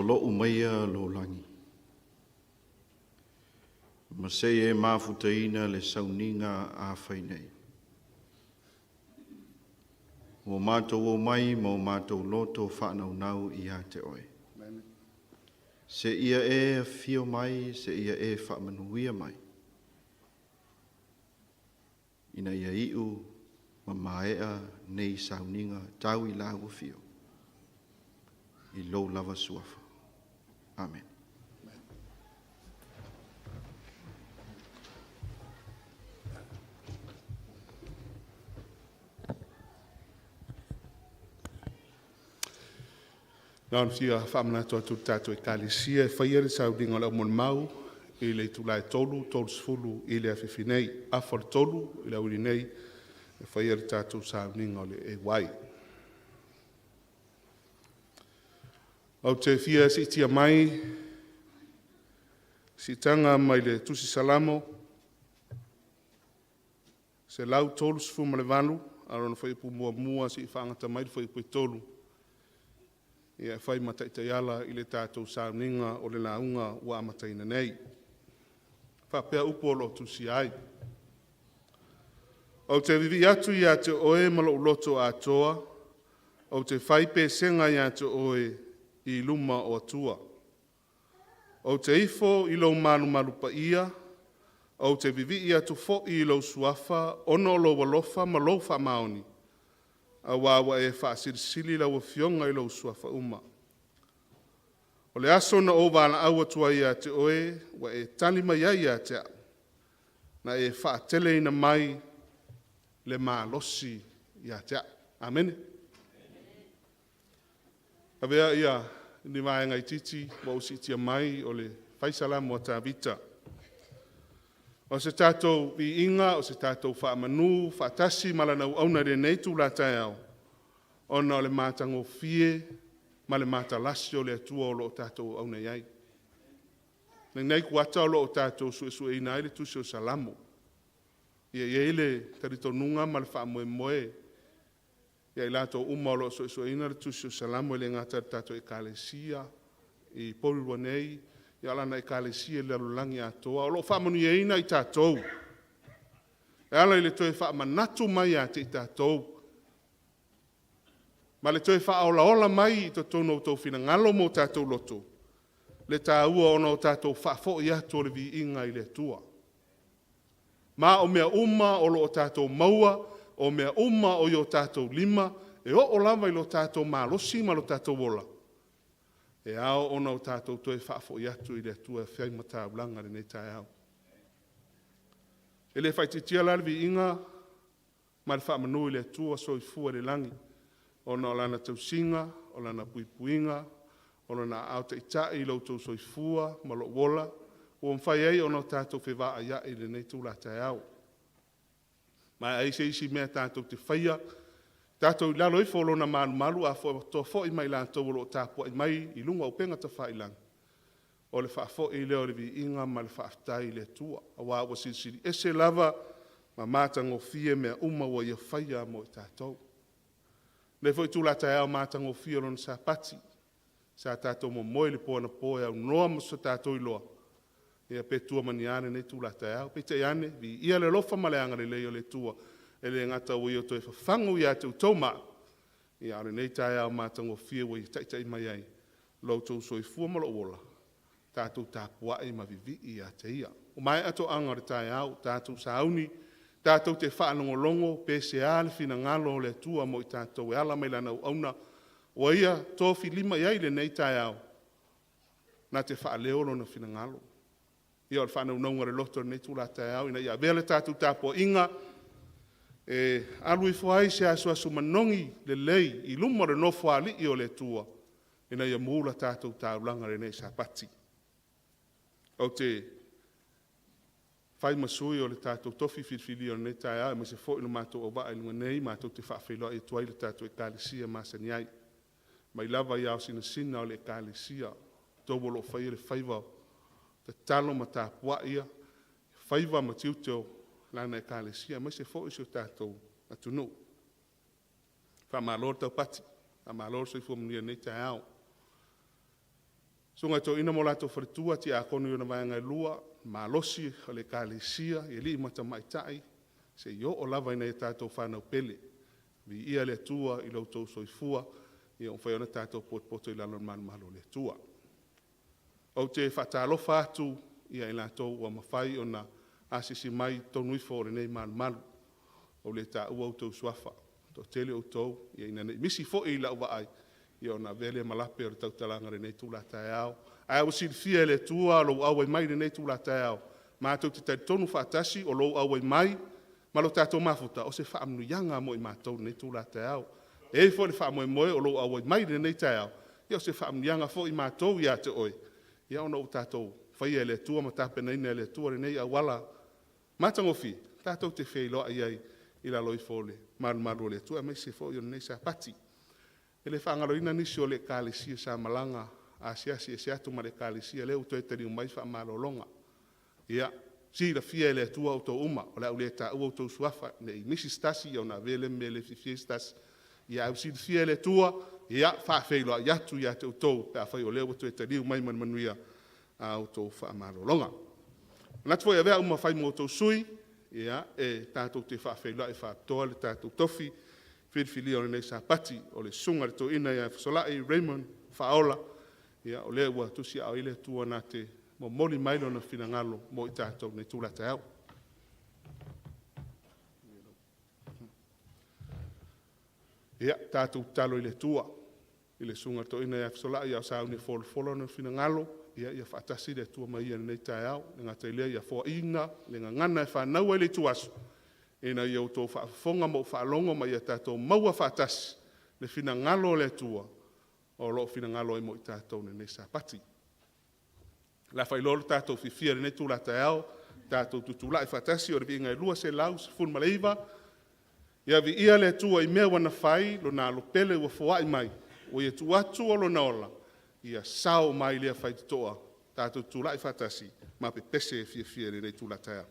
lolo'u maia lou lagi, ma se i e mafutaina le sauniga a fai nei. Ua matou omai ma o matou loto faanaunau ia te oe. Seia e afio mai, seia e faamanuia mai, ina ia iu ma maea nei sauniga tau i lau afio, i lou lava suafa. Amen. Na ona fia faamanatu atu i le tatou Ekalesia, e faia le sauniga o le au molimau i le itula e 3:30 i le afiafi nei, 2:30 i le aoauli nei e faia le tatou sauniga o le AY. Ou te fia siitia mai siitaga mai le Tusi Salamo 138, a o lona fuaiupu 1 seia faagata mai le fuaiupu e 3, ia e fai ma taitaiala i le tatou sauniga o le lauga ua amataina nei. E faapea upu o lo o tusia ai: Ou te vivii atu ia te oe ma lou loto atoa, ou te fai pesega ia te oe i luma o Atua. Ou te ifo i lou malumalu paia, ou te vivii atu foi i lou suafa ona o lou alofa ma lou faamaoni, auā ua e faasilisili lau Afioga i lou suafa uma. O le aso na ou valaau atu ai ia te oe, ua e tali mai ai ia te au, na e faateleina mai le malosi ia te au. Amene. Avea ia ni vaega itiiti ua ou siitia mai o le fai Salamo a Tavita. O se tatou viiga, o se tatou faamanu faatasi ma lana auauna i lenei itula taeao, ona o le matagofie ma le matalasi o le Atua o lo o tatou auauna i ai. Lenei kuata o lo o tatou suesueina ai le tusi o Salamo. Ia e i ai le talitonuga ma le faamoemoe ia i latou uma o lo o suesueina le tusi o Salamo, e le gata i le tatou Ekalesia i Porirua nei, a o lana Ekalesia i le lalolagi atoa. O lo o faamanuiaina i tatou e ala i le toe faamanatu mai ia te i tatou ma le toe faaolaola mai i totonu o outou finagalo ma o tatou loto le taua ona o tatou faafoi atu o le viiga i le Atua. Ma o mea uma o lo o tatou maua, o mea uma o i o tatou lima, e oo lava i lo tatou malosi ma lo tatou ola, e ao ona o tatou toe faafoi atu i le Atua e faimataulaga i lenei taeao. E le faaitiitia la le viiga ma le faamanu i le Atua soifua i le lagi, ona o Lana tausiga, o Lana puipuiga, o Lona aao taitai i lo outou soifua ma lou ola, ua mafai ai ona tatou fevaaiai i lenei itula taeao. Ma e ai se isi mea tatou te faia, tatou i lalo ifo o Lona malumalu, atoa foi ma i latou o lo o tapuai mai i luga o upega tafailagi, o le faafoi lea o le viiga ma le faafetai i le Atua, aua ua silisili ese lava ma matagofie mea uma ua Ia faia mo i tatou. O lenei foi itula taeao matagofie o Lona Sapati, sa tatou momoe i le po anapo e aunoa ma so tatou iloa, ia pe tua ma ni a lenei itula taeao. Peitai ane, viia le alofa ma le agalelei o le Atua, e le gata ua Ia toe fafagu ia te outou ma au, a o lenei taeao matagofie ua Ia taitai mai ai lo outou soifua ma lou ola, tatou tapuai ma vivii ia te Ia. Ua maea toaga o le taeao, tatou sauni tatou te faalogologo pe sea le finagalo o le Atua mo i tatou e ala mai i Lana auauna ua Ia tofilima i ai lenei taeao, na te faaleo Lona finagalo. Ia o le faanaunauga o le loto i lenei itula taeao, ina ia avea le tatou tapuaiga e alu ifo ai se asuasu manogi lelei i luma o le Nofoalii o le Atua, ina ia mu la tatou taulaga i lenei Sapati. Ou te fai ma sui o le tatou tofi filifilia o lenei taeao, aemaise foi lo matou auvaa i luga nei, matou te faafeiloai atu ai i le tatou Ekalesia masani ai, mai lava i ao sinasina o le Ekalesia, outou o lo o faia le faiva tatalo ma tapuai ia, faiva ma tiute o Lana Ekalesia, aemaise foi si o tatou atunuu. Faamalo le taupati, faamalo le soifua manuia i lenei taeao. Susuga i toeaina ma o latou faletua, tiakono i ona vaega e lua, malosi o le ekalesia i alii ma tamaitai, seia oo lava i nai a tatou fanau pele. Viia le Atua i lo outou soifua ua mafai ona tatou potopoto i lalo o le malumalu o le Atua. Ou te faatalofa atu ia i latou ua mafai ona asiasi mai i totonu ifo o lenei malumalu. Ua ou le taua outou suafa, e toatele outou, ina ne i misi foi i lau vaai, ona avea lea ma lape o le tautalaga i lenei itula taeao. Ae ua silafia e le Atua lou auai mai i lenei itula taeao, matou te talitonu faatasi o lou auai mai ma lo tatou mafuta, o se faamanuiaga mo i matou i lenei itula taeao. E i ai foi le faamoemoe o lou auai mai i lenei taeao, o se faamanuiaga foi mo matou ia te oe, ona ua tatou faia e le Atua ma tapenaina e le Atua lenei auala matagofie tatou te feiloai ai i lalo ifo o le malumalu o le Atua, aemaise foi o lenei Sapati. E le faagaloina nisi o le ekalesia sa malaga asiasi ese atu ma le ekalesia, lea ua toe taliu mai faamalologa. Ia silafia e le Atua outou uma, o le a ou le taua outou suafa, ne i misi se tasi ona avea lea ma mea le fiafia ai se tasi, ae ua silafia e le Atua, ia faafeiloai atu ia te outou pe afai o lea ua toe taliu mai ma le manuia a outou faamalologa. E manatu foi e avea au ma fai ma outou sui, e tatou te faafeiloai faapitoa le tatou tofi filifilia o lenei Sapati, o le susuga i le toeaina ia Fesolai Raymond Faaola, o lea ua tusiaao i ai le Atua na te momoli mai lona finagalo mo i tatou i lenei itula taeao. Ia, tatou tatalo i le Atua i le susuga i le toeaina ia Fesolai a o sauni e folafola lona finagalo, ia faatasi le Atua ma ia i lenei taeao. E le gata i lea, ia foaina le gagana e fanau ai le ituaso, ina ia outou faafofoga ma ou faalogo ma ia tatou maua faatasi le finagalo o le Atua o lo o finagalo ai mo i tatou i lenei Sapati. O le a faailoa lo tatou fiafia i lenei itula taeao, tatou tutulai faatasi, o le viiga e 219, ia viia le Atua i mea ua na fai, Lona alo pele ua foai mai, ua ia tuu atu o lona ola, ia sao mai lea faitotoa. Tatou tutulai faatasi ma pepese le fiafia i lenei itula taeao.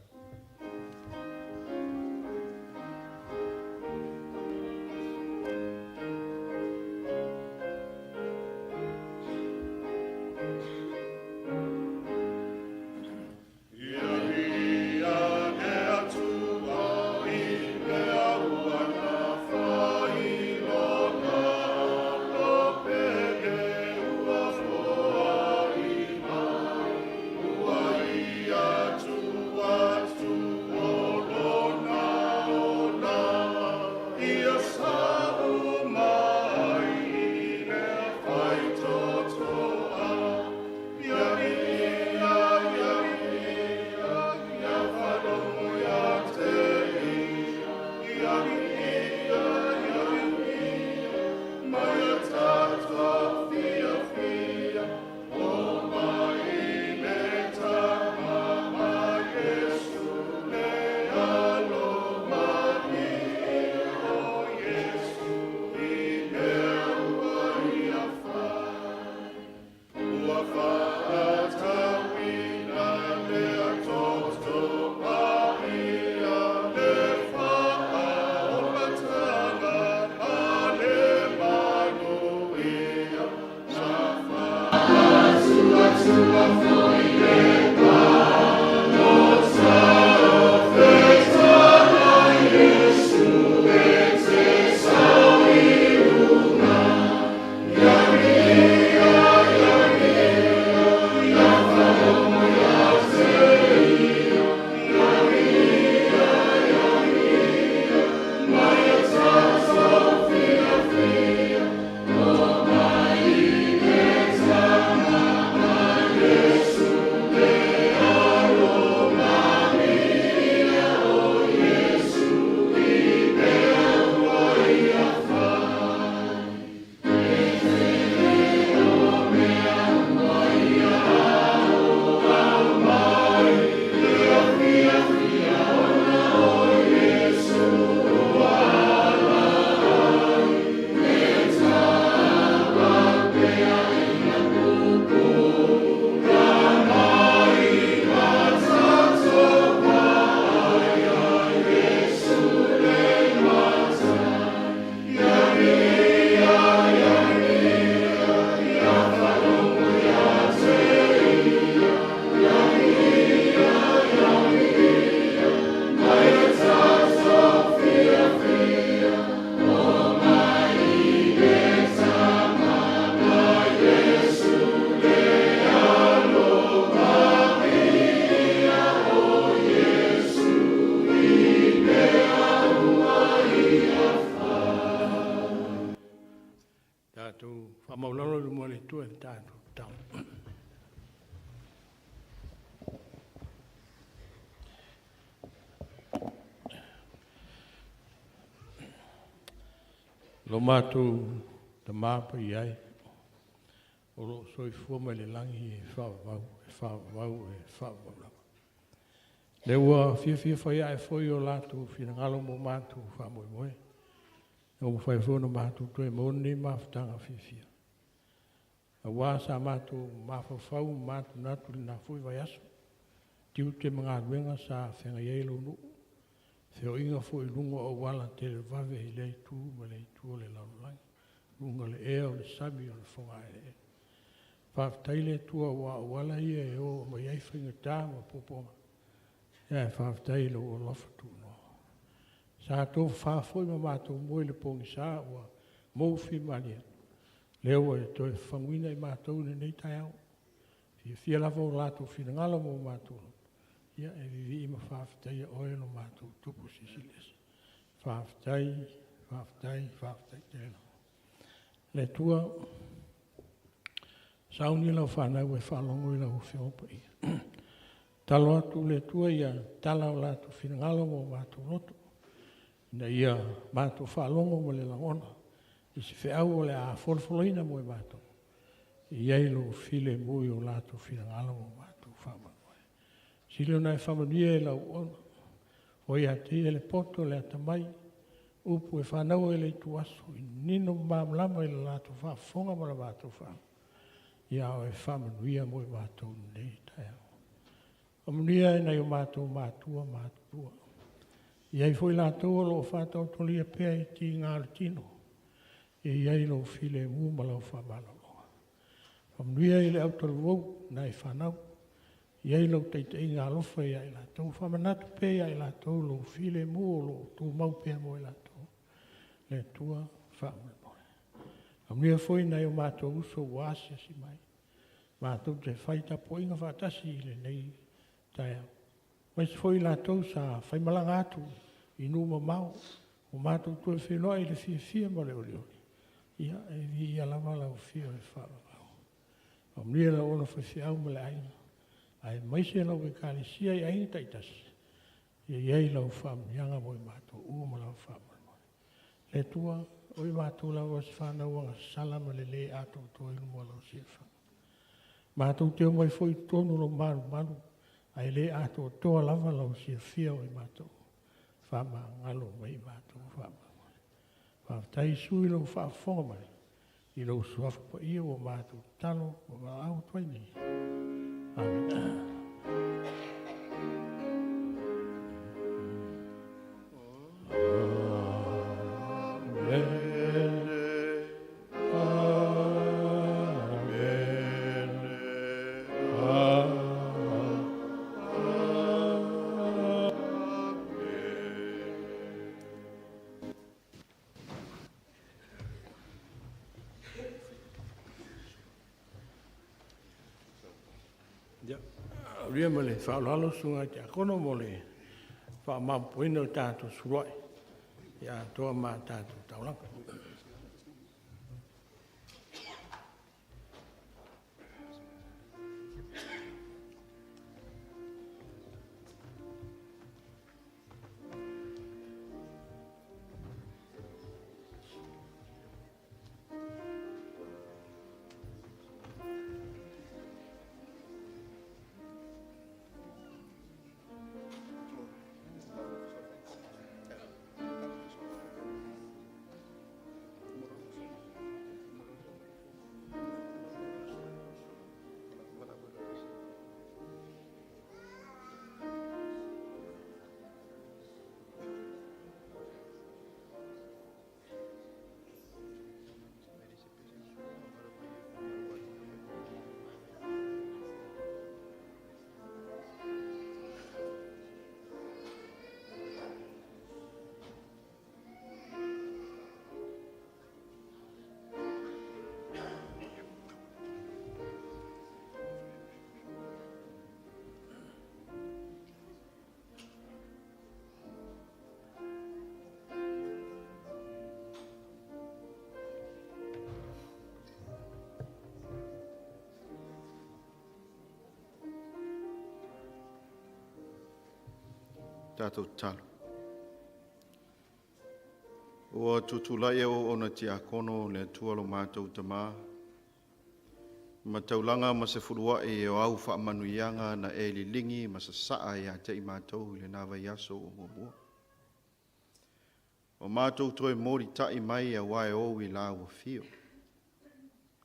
Faamaulalo i luma o le Atua i le tatou tatalo. Lo matou tamā paia e, o loo soifua mai le lagi e faavavau, e faavavau, e faavavau lava. Lea ua fiafia fai ae foi o latou finagalo mo matou faamoemoe. Ua mafai foi ona matou toe maua lenei mafutaga fiafia. Aua sa matou mafaufau ma manatunatu i lena foi vaiaso, tiute ma galuega sa feagai ai lou nuu, feoaiga foi i luga o auala televavave i lea itu ma lea itu o le lalolagi, luga o le ea, o le sami, o le fogaeleele. Faafetai le Atua aua o auala ia e o mai ai faigata ma puapuaga, ae faafetai i lou alofa tunoa. Sa tofafa foi ma matou moe i le pogisa ua moufimalie, lea ua e toe fafaguina i matou i lenei taeao. E fiafia lava o latou finagalo ma o matou loto, ia e vivii ma faafetaia oe lo matou Tupu Silisili Ese. Faafetai, faafetai, faafetai tele lava. Le Atua, sauni lau fanau e faalogo i lau Afioga Paia. Tatalo atu le Atua ia tatala o latou finagalo ma o matou loto, ina ia matou faalogo ma le lagona i se feau o le a folafolaina mo i matou, e i ai lou filemu i o latou finagalo ma o matou faamoemoe. Sili ona e faamanuia i lau auauna, ua ia te ia le poto, le atamai, upu e fanau ai i le ituaso, e manino ma malamalama i le latou faafofoga ma le latou faalogo, a o e faamanuia mo i matou i lenei taeao. Faamanuia i nai o matou matua matutua, e i ai foi latou o lo o faataotolia pea i tiga o le tino, ia i ai lou filemu ma lau faamalologa. Faamanuia i le autalavou, nai fanau, ia i ai lau taitaiga alofa ia i latou, faamanatu pea ia i latou lou filemu o lo o tumau pea mo i latou. Le Atua faamolemole. Faamanuia foi i nai o matou uso ua asiasi mai, matou te fai tapuaiga faatasi i lenei taeao, aemaise foi i latou sa faimalaga atu i nuu mamao, ua matou toe feiloai i le fiafia ma le olioli, ia, e viia lava lau Afio e faavavau. Faamanuia i lau auauna faifeau ma le aiga, aemaise lau Ekalesia i aiga taitasi, ia i ai lau faamanuiaga mo i matou uma ma lau faamoemoe. Le Atua, o i matou lava o se fanau agasala ma le le atoatoa i luma o lau silafaga. Matou te omai foi i totonu o lou malumalu, ae le atoatoa lava lau silafia o i matou. Faamagalo mai i matou faamolemole. Faafetai Iesu i lou faafofoga mai, i lou suafa paia ua matou tatalo ma valaau atu ai nei. Amene. Ia, avea ma le faaaloalo le susuga i le Tiakono mo le faamaopoopoina o le tatou suluai, atoa ma a tatou taulaga. Tatou tatalo. Ua tutulai e auauna tiakono le Atua lo matou Tamā, ma taulaga ma se fuluai o au faamanuiaga na e liligi ma sasaa ia te i matou i lena vaiaso ua muamua. O matou toe molitai mai auā e ou i lau afio,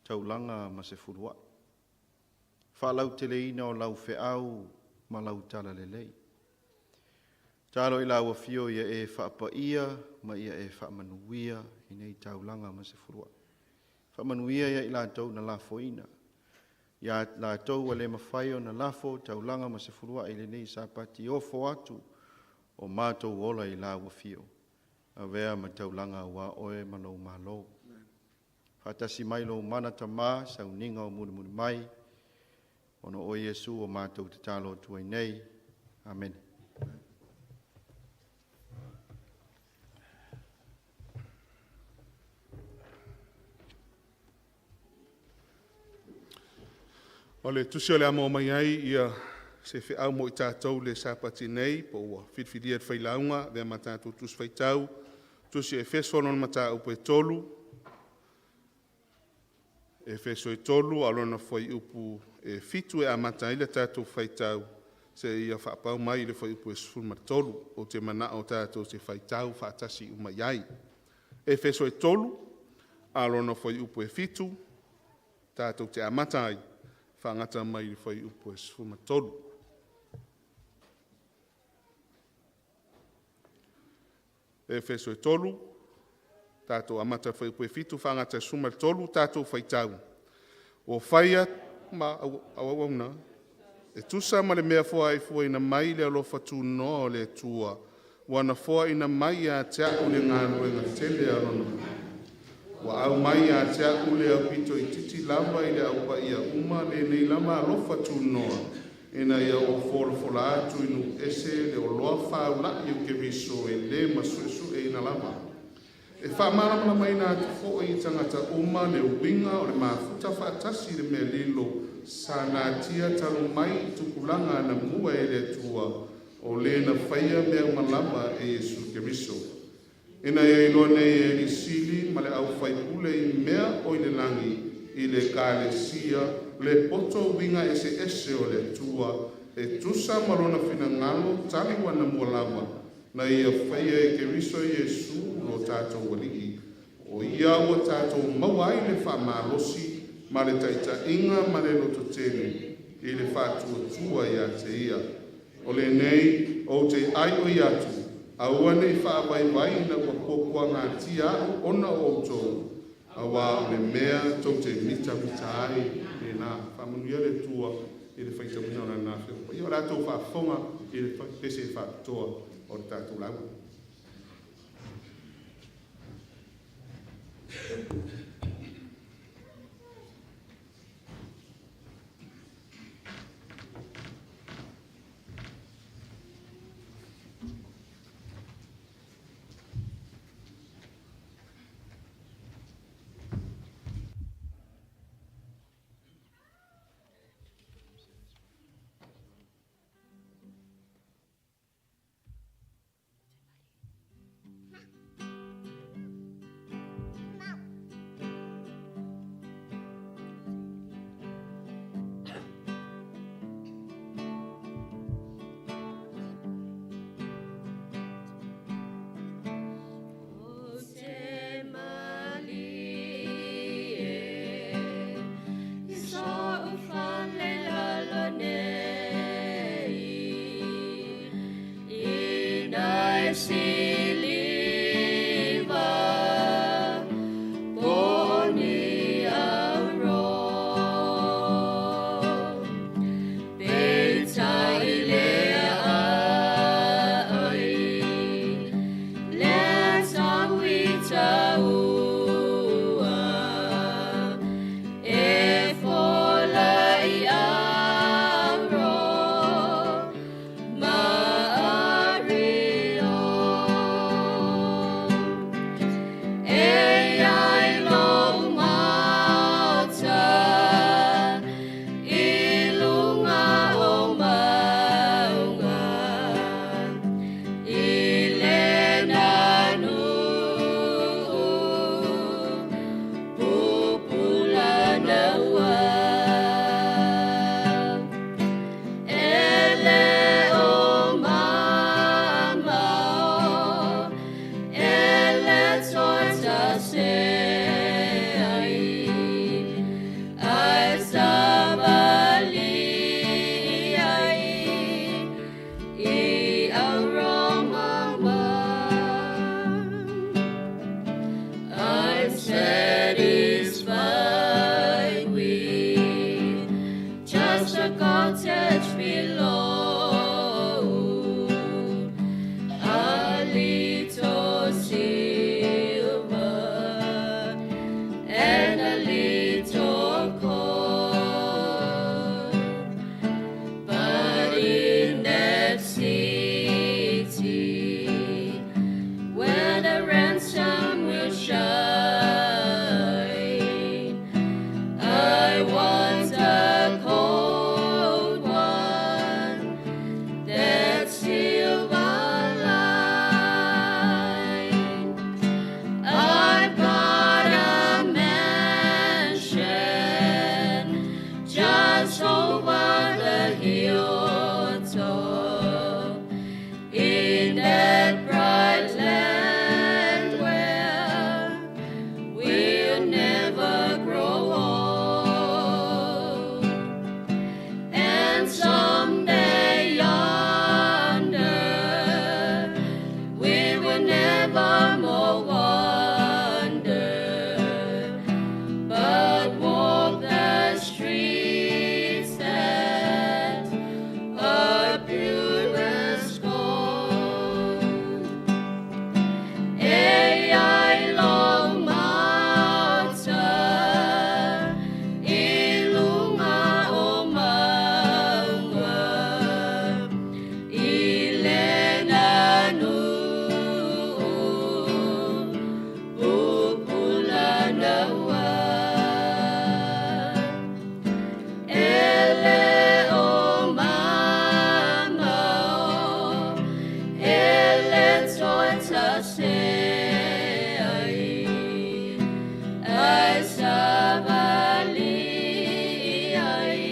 taulaga ma se fuluai, faalauteleina o lau feau ma lau talalelei. Talo i lau afio ia e faapaia ma ia e faamanuia i nei taulaga ma se fuluai. Faamanuia ia i latou na lafoina, ia latou ua le mafai ona lafo taulaga ma se fuluai i lenei Sapati, ofo atu o matou ola i lau afio, avea ma taulaga aua oe ma lou Malo. Faatasi mai lou mana Tamā, sauniga o mulimuli mai, ona o Iesu o matou tatalo atu ai nei. Amene. O le tusi o le a maua mai ai ia se feau mo i tatou le Sapati nei, po ua filifilia e le failauga, avea ma tatou tusi faitau, tusi Efeso lona mataupu e 3, Efeso e 3 a o lona fuaiupu e 7 e amata ai le tatou faitau, seia faapau mai i le fuaiupu e 13. Ou te manao tatou te faitau faatasi uma i ai. Efeso e 3, a o lona fuaiupu e 7, tatou te amata ai, faagata mai i le fuaiupu e 13. Efeso e 3, tatou amata i le fuaiupu e 7, faagata i le 13, tatou faitau. Ua faia ma auauna, e tusa ma le mea foaifuaina mai le alofa tunoa o le Atua, ua na foaina mai ia te a'u le galuega tele a lona ua aumai ia te a'u le aupito itiiti lava i le au paia uma lenei lava alofa tunoa, ina ia ou folafola atu i nuu ese le oloa faula'i o Keriso e le masu'esu'eina lava. E faamalamalamaina atu foi i tagata uma le uiga o le mafuta faatasi i le mea lilo sa natia talu mai i tupulaga anamua e le Atua, o Le na faia mea uma lava e Iesu Keriso. Ina ia iloa nei e alii sili ma le au faipule i mea o i le lagi i le Ekalesia le poto uiga eseese o le Atua e tusa ma lona finagalo talu anamua lava na ia faia e Keriso Iesu lo tatou Alii. O ia ua tatou maua ai le faamalosi ma le taitaiga ma le lototele i le faatuatua ia te ia. O lenei ou te aioi atu, aua ne i faavaivai ina ua puapuagatia aʻu ona o outou, auā o le mea tou te mitamita ai lena. Faamanuia le Atua i le faitauina o Lana Afioga Paia. O le a outou faafofoga i le pese faapitoa o le tatou lauga. some will shine. I want a cold one that's silver lined. I've got a mansion just over the hilltop, in that bright land where we'll never grow old. And someday yonder we will never more wander, but walk the streets that are purest gold. E ai lo mata i lunga o mauga i le nanu pupula naua. E le o mamao, e le toe tasi ai, ai savali ai,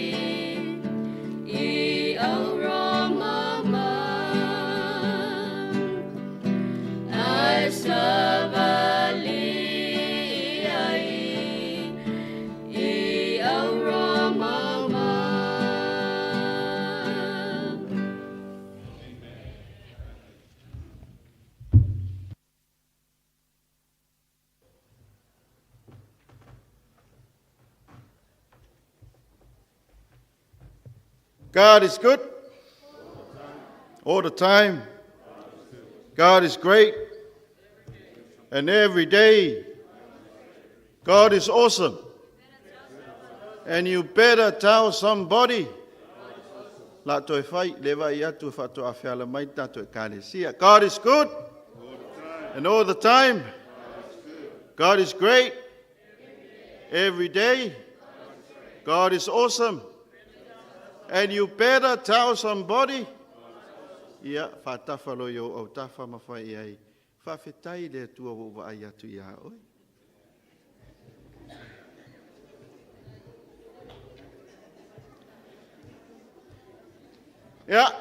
i auro mama. Ai savali ai, i auro mama. God is good all the time. God is great, and every day. God is awesome. And you better tell somebody. La toe fai, le vai atu e whato a whiala mai tātou ekalesia. God is good and all the time. God is great every day. God is awesome. And you better tell somebody. Ia, whātafa lo yo au tafa ma whai ai. Whawhetai le atua wo wa ai atu ia oi. Ia,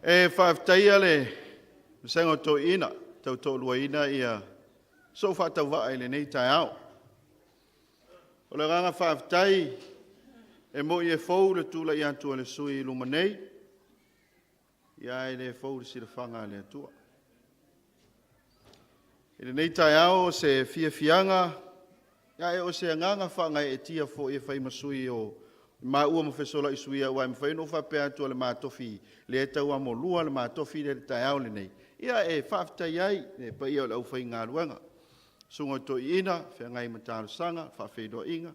e whawhetaia le masenga o tō ina, tau tō lua ina ia so whātau i le nei tai ao. O le ranga whawhetai e mo i e fou le tūla i atua le sui i luma nei, ia e le fou le silafanga le atua. I le nei tai ao se fia fianga, ia e o se anganga whaangai e tia fo e whai masui o ma ua mo fesola i suia ua e mwhai no whapea atu le mātofi le e tau amo lua le mātofi le tai ao le nei. Ia e whaaftai ai le pa ia o le au whai ngā luenga. Sunga to i ina, whangai matalo sanga, whawheidoa inga.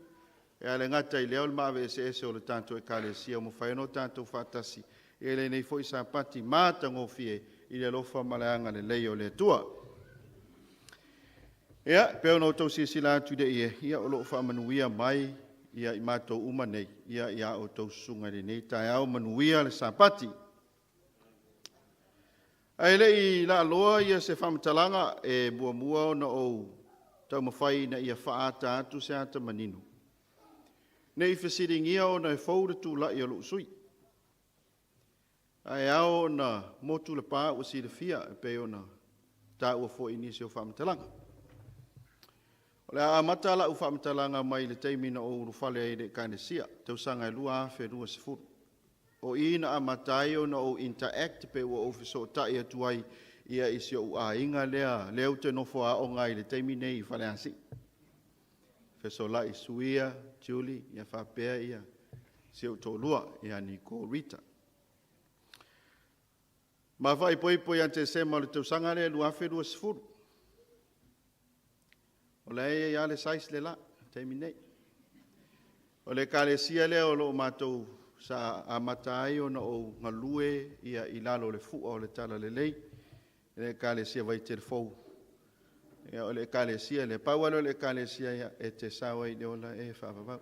E ale ngata i leo le maave ese ese o le tātou e kalesia mo whai no tātou whatasi. E le nei foi sa pati māta ngōfie i le alofa maleanga le lei o le atua. Ia, peo no tau sisila atu de ia, ia o loo whaamanuia mai ia i mātou uma nei, ia ia o tau sunga le nei, tai ao manuia le sapati. Ai le i la loa ia se whamatalanga e mua mua ona o tau mawhai na ia whaata atu se ata manino. Nei whasiringia ona e fau le tūla i o loo sui. Ai ao na motu le pā ua silafia e pe ona tā ua fo i nisi o whamatalanga. O le a mata la u whamatalanga mai le teimina o urufale ai le kanesia, tau sanga e lua afe lua sefuru. O ina a matai ona o interact pe ua ofiso o tai atu ai ia isi o a inga lea, leo te nofo a onga i le teimi nei i whale asi. Feso lai suia, Julie, ia whapea ia, si o tōlua, ia Niko Rita. Ma whai poi poi ante se ma le tau sanga lea lua afe lua sefuru. O le ia ia le sais le la, teimi nei. O le kalesia lea o loo mātou sa amata ai ona o ngalue ia i lalo le fua o le tala le lei. I le Ekalesia Vaitele fou. Ia, o le Ekalesia lea. Pau lava lea o le Ekalesia ia, e te sao ai i le ola e faavavau.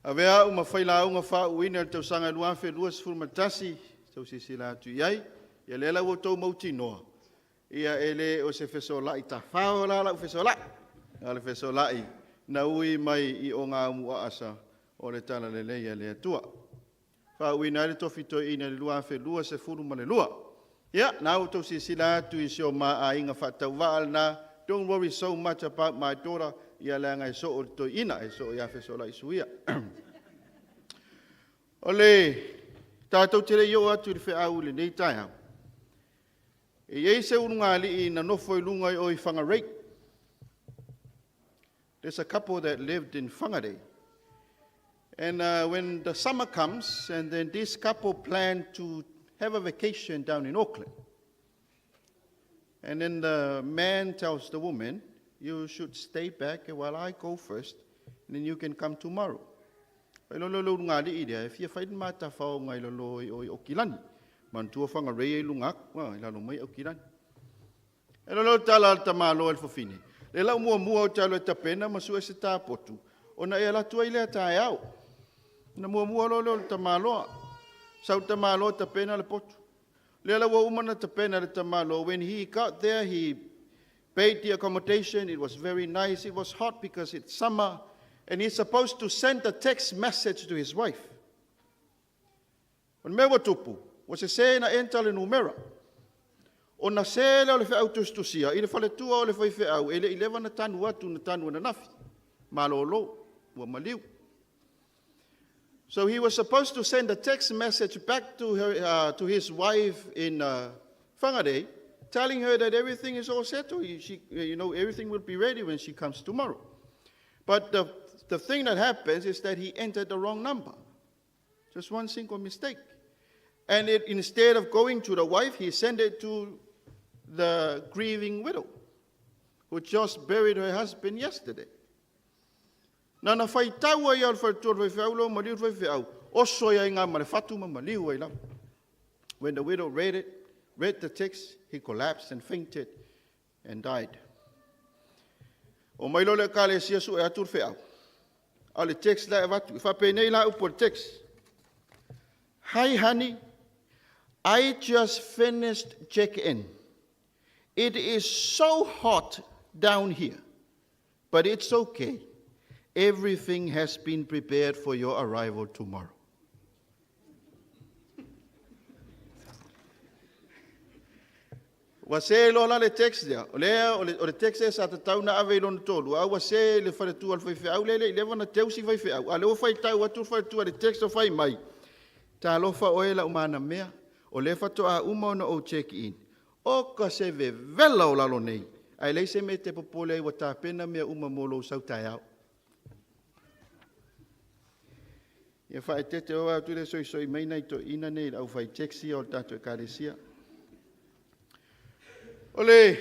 Avea au ma failauga faauuina i le tausaga 2021, tau silasila atu i ai, ia lea la ua outou mautinoa, ia e le o se fesolai tafao la lau fesolai, a o le fesolai na ui mai i ogaumuaasa o le Talalelei a le Atua. Faauuina ai le tofi toeaina i le 2022. Ia, na ua outou silasila atu i si o ma aiga faatauvaa lena, don't worry so much about my daughter, ia leaga e soo le toeaina, e soo ia Fesolai Suia. O le tatou te le i oo atu i le feau i lenei taeao, e i ai se ulugalii na nofo i luga i o i Whangarei. There's a couple that lived in Whangarei. And when the summer comes, and then this couple planned to have a vacation down in Auckland. And then the man tells the woman, you should stay back while I go first, and then you can come tomorrow. Fai loa le ulugalii lea, e fia fai le matafaoga i lalo i o i Aukilani. Manatua Whangarei e i luga atu, i lalo mai Aukilani. E lolo le tala a le tamaloa i le fafine, le lau muamua ou te alu e tapena ma sue se tā potu, ona e alu atu ai lea taeao. Na muamua loa lea o le tamaloa. Sau le tamaloa tapena le potu. Lea la ua uma na tapena le tamaloa. When he got there, he paid the accommodation. It was very nice. It was hot because it's summer. And he's supposed to send a text message to his wife. O le mea ua tupu, ua sese na enter le numera. Ona se lea o le feau tusitusia i le faletua o le faifeau e le i leva na tanu atu na tanu ananafi. Malolo, ua maliu. So he was supposed to send a text message back to her, to his wife in Whangarei, telling her that everything is all settled. Everything will be ready when she comes tomorrow. But the thing that happens is that he entered the wrong number. Just one single mistake. And instead of going to the wife, he sent it to the grieving widow who just buried her husband yesterday. Na na faitau ai o le faletua o le faifeau lo maliu le faifeau, oso ia i ngā ma le fatu ma maliu ai lava. When the widow read the text, he collapsed and fainted and died. O mai lo le ekalesia su e atu le feau. A o le text la e avatu. I faapenei la upu o le text. Hi honey, I just finished check-in. It is so hot down here, but it's okay. Everything has been prepared for your arrival tomorrow. Ua se loa la le text lea. O lea, o le text e sa tatau na ave i lona tolu, a ua se le faletua o le faifeau le le i leva na teusi faifeau. A lea ua faitau atu le faletua le text o fai mai. Talofa oe lau mana mea, o lea faatoa uma ona ou check in. O ka se vevela o lalo nei. Ae leai se mea e te popole ai ua tapena mea uma mo lou sau taeao. Ia faaeteete o atu le soisoi mai nai toeaiina nei i le aufai taxi o le tatou ekalesia. O le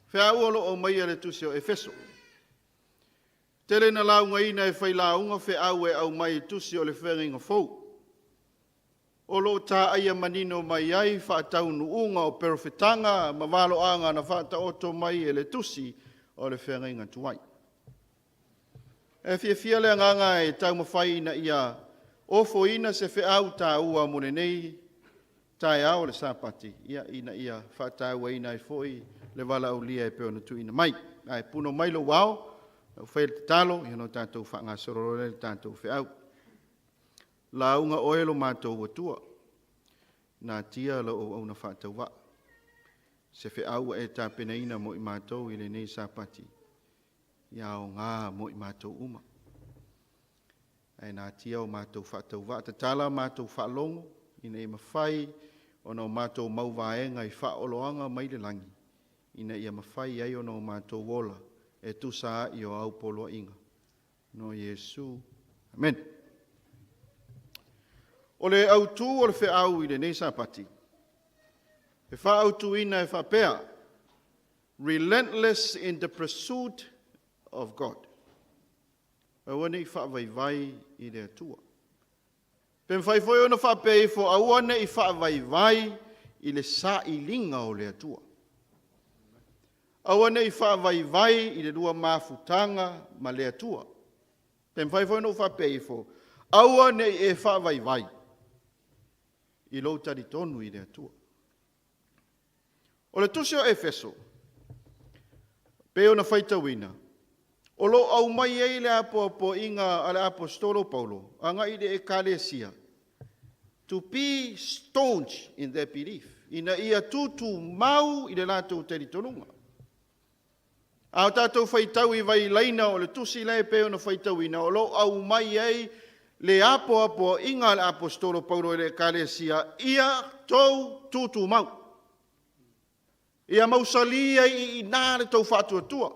feau o lo o aumaia i le tusi o Efeso. Tele na laugaina e failauga feau e aumai i tusi o le feagaiga fou. O lo o tā'aia manino mai ai faataunuuga o perofetaga ma valoaga na faataoto mai e le tusi o le feagaiga tuai. E fiafia le agaga e taumafai ina ia ofoina se feau tāua mo lenei taeao o le Sapati, ia, ina ia faatauaina ai foi le valaaulia e pei ona tuuina mai. Ae puno mai lou ao, lau fai le tatalo, ia no tatou faagasolo loa lea i le tatou feau. Lauga oe lo matou Atua, natia lau auauna faatauvaa, se feau ua e tapenaina mo i matou i lenei Sapati, ia aoga mo i matou uma. Ae natia o matou faatauvaa, tatala matou faalogo, ina ia mafai ona o matou mauvaega i faaoloaga mai le lagi, ina ia mafai ai ona o matou ola e tusa ai o au poloaiga. No Iesu. Amen. O le autū o le feau i lenei Sapati, e faaautuina e faapea, relentless in the pursuit of God. Aua ne i faavaivai i le Atua. Pe mafai foi ona faapea ifo, aua ne i faavaivai i le sailiga o le Atua. Aua ne i faavaivai i le lua mafutaga ma le Atua. Pe mafai foi ona ou faapea ifo, aua ne i e faavaivai i lou talitonu i le Atua. O le tusi o Efeso, pei ona faitauina, o lo o aumai ai le apoapoaiga a le Aposetolo o Paulo agai i le Ekalesia, to be staunch in their belief, ina ia tutumau i le latou talitonuga. A o tatou faitau i vailaina o le tusi lea e pei ona faitauina, o lo o aumai ai le apoapoaiga a le Aposetolo o Paulo i le Ekalesia, ia outou tutumau. Ia mausali ai i ina le tou faatuatua,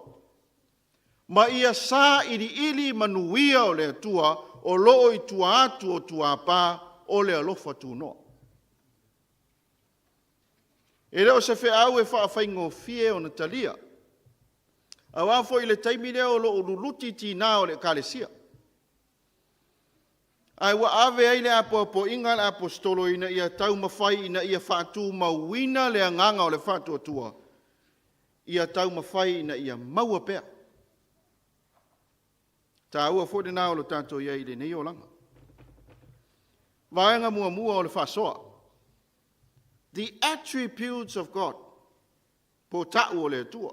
ma ia sailiili manuia o le Atua o lo o i tua atu o tuapa o le alofa tunoa. E le o se feau e faafaigofie ona talia, aua foi o le taimi lea o lo o luluti tiga o le Ekalesia, ae ua ave ai le apoapoaiga a le Aposetolo ina ia taumafai ina ia faatumauina le agaga o le faatuatua, ia taumafai ina ia maua pea. Taua foi lena o le tatou i ai i lenei olaga. Vaega muamua o le faasoa. The attributes of God, po ta'u o le Atua.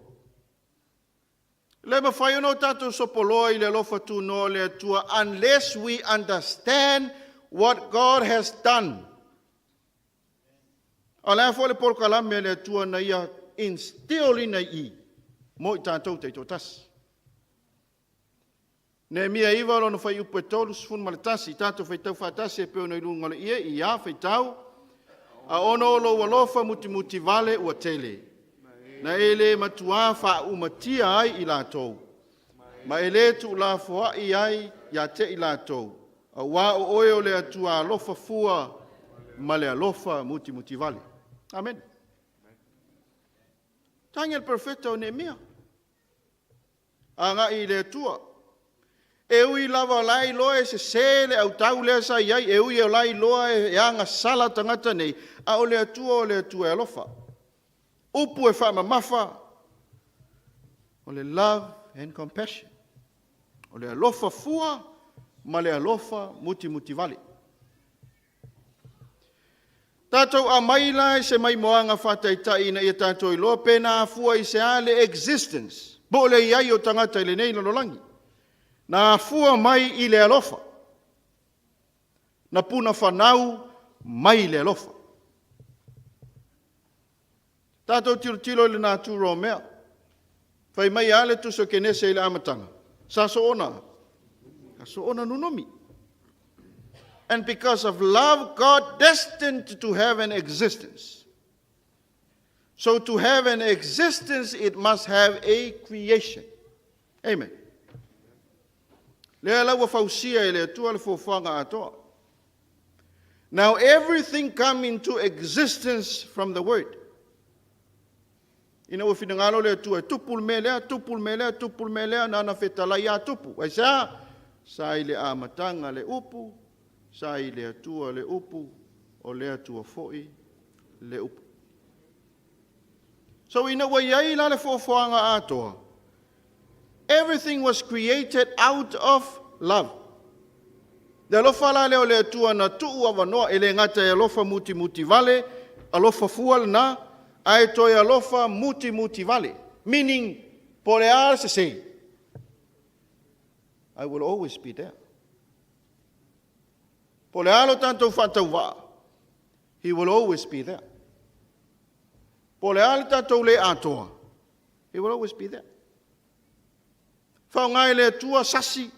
Le mafai ona o tatou sopoloa i le alofa tunoa o le Atua unless we understand what God has done. O le a foi le polokalame a le Atua na ia instill ina i i, mo i tatou taitoatasi. Nehemia 9 lona fuaiupu e 31, tatou faitau faatasi e pei ona i luga o le ie, ia faitau, a ono o lou alofa mutimuti vale ua tele, na e le matuā faaumatia ai i latou, ma e le tuulafoai ai ia te i latou, auā o oe o le Atua alofa fua ma le alofa mutimuti vale. Amen. Tagi a le profeta o Neemia, agai i le Atua. E ui lava o la e iloa e sese le autau lea sa i ai, e ui o la e iloa e agasala tagata nei, a o le Atua o le Atua e alofa. Upu e faamamafa, o le love and compassion. O le alofa fua ma le alofa mutimutivale. Tatou aumai la i se maimoaga faataitai ina ia tatou iloa pe na afua i se a le existence, po o le i ai o tagata i lenei lalolagi. Na afua mai i le alofa. Na punafanau mai i le alofa. Tatou tilotilo i le natura o mea. Fai mai a le tusi o Kenese i le amataga, sa soona, sa soona nunumi. And because of love, God destined to have an existence. So to have an existence, it must have a creation. Amen. Lea la ua fausia e le Atua le fuafuaga atoa. Now everything come into existence from the word. Ina ua finagalo le Atua e tupu le mea lea, tupu le mea lea, tupu le mea lea, na ana fetalai a tupu. Ai se a? Sa i le amataga le upu, sa i le Atua le upu, o le Atua foi le upu. So ina ua iai la le fuafuaga atoa, everything was created out of love. Le alofa la lea o le Atua na tuu avanoa, e le gata e alofa mutimuti vale, alofa fua lena, ae toe alofa mutimuti vale. Meaning, po le a se se, I will always be there. Po le a lo tatou faatauvaa, He will always be there. Po le a le tatou le atoa, He will always be there. Faaaoga e le Atua sasi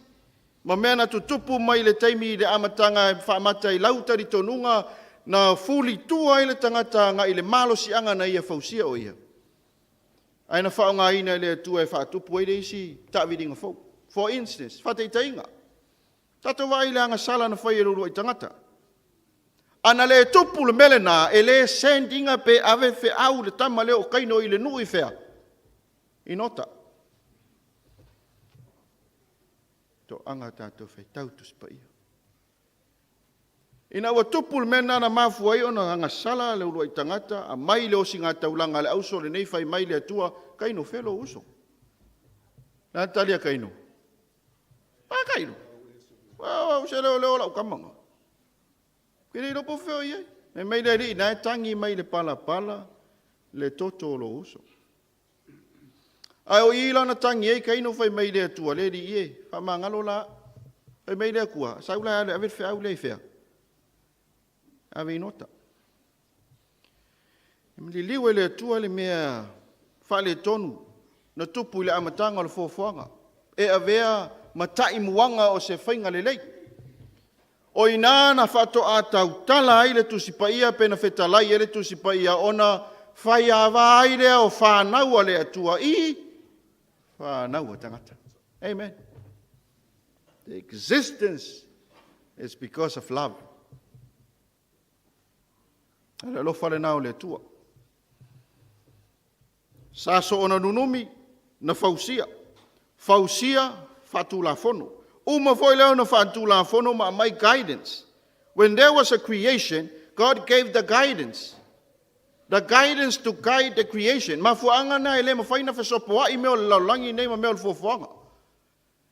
ma mea na tutupu mai le taimi i le amataga e faamata i lau talitonuga na fulitua ai le tagata agai i le malosiaga na ia fausia o ia. Ae na faaaogaina e le Atua e faatupu ai le isi taaviliga fou. For instance, faataitaiga, tatou vaai i le agasala na fai e le uluai tagata. Ana le tupu le mea lena, e le send ina pe ave feau le tama lea o Kaino i le nuu i fea? I Nota. Toaga tatou faitau Tusi Paia. Ina ua tupu le mea lena na mafua ai ona agasala le uluai tagata, aumai le osigataulaga a le auso lenei fai mai le Atua, Kaino, fea lou uso? O le a le tali a Kaino? A Kaino, o au se leoleo lau tama na. Ke le iloa po o fea o i ai. Fai mai le alii, na e tagi mai le palapala le toto o lou uso. Ae o i la na tagi ai Kaino fai mai i le Atua, le alii e, faamagalo la au. Fai mai le Atua, sau la e alu e ave le feau lea i fea? Ave i Nota. E liliu e le Atua le mea faaletonu na tupu i le amataga o le foafoaga, e avea ma taimuaga o se faiga lelei. O i ina na faatoa tautala ai le Tusi Paia pe na fetalai ai le Tusi Paia ona faiava ai lea o fanau a le Atua i fanau a tagata. Amen. The existence is because of love. O le alofa lena o le Atua. Sa soona nunumi, na fausia. Fausia, faatulafono. Uma foi lea ona faatulafono ma aumai guidance. When there was a creation, God gave the guidance. The guidance to guide the creation. Mafuaaga na e le mafai ona fesopoai mea o le lalolagi nei ma mea o le fuafuaga.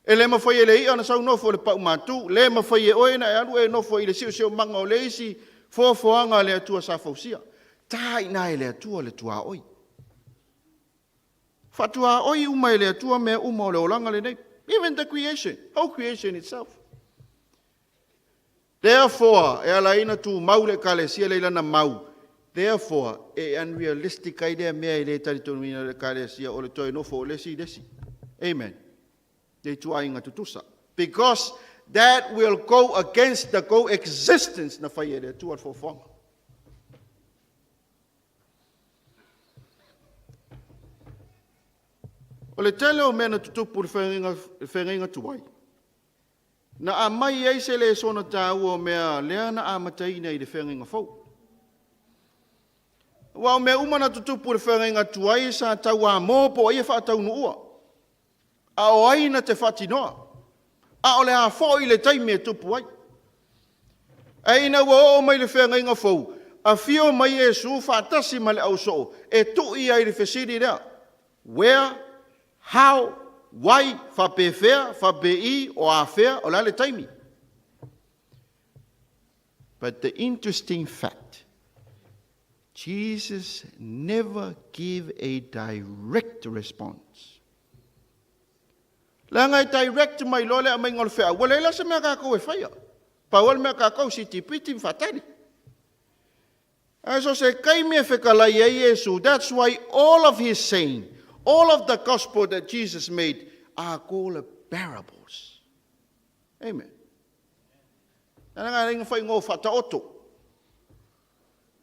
E le mafai e le i'a ona sau nofo i le pau matu, le mafai e oe ona e alu e nofo i le siosiomaga o le isi foafoaga a le Atua sa fausia. Ta i ina e le Atua le tuaoi. Faatuaoi uma e le Atua mea uma o le olaga lenei. Even the creation, whole creation itself. Therefore, e ala ai ona tumau le Ekalesia lea i lana mau. Therefore, e unrealistic ai lea mea e le talitonuina e le Ekalesia o le toe nofo o le isi i le isi. Amen. Le ituaiga tutusa. Because that will go against the coexistence na fai e le Atua le foafoaga. O le tele o mea na tutupu i le feagaiga tuai, na aumai ai se lesona taua o mea lea na amataina i le feagaiga fou. Aua o mea uma na tutupu i le feagaiga tuai sa tauamo po o ai e faataunuua, a o ai na te faatinoa, a o le a foi le taimi e tupu ai. Ae ina ua oo mai i le feagaiga fou, afio mai Iesu faatasi ma le ausoo e tui ai le fesili lea, where, how, why, faapefea, faapei, o afea, o le a le taimi. But the interesting fact, Jesus never give a direct response. Leaga e direct mai loa le aumaiga o le feau, ua leai la se mea a tatou e faia. Pau lava le mea a tatou, sitipiti ma faatali. Ae so o se taimi e fetalai ai Iesu, that's why all of his saying, all of the gospel that Jesus made are called parables. Amen. Leaga e leai na faiga o faataoto.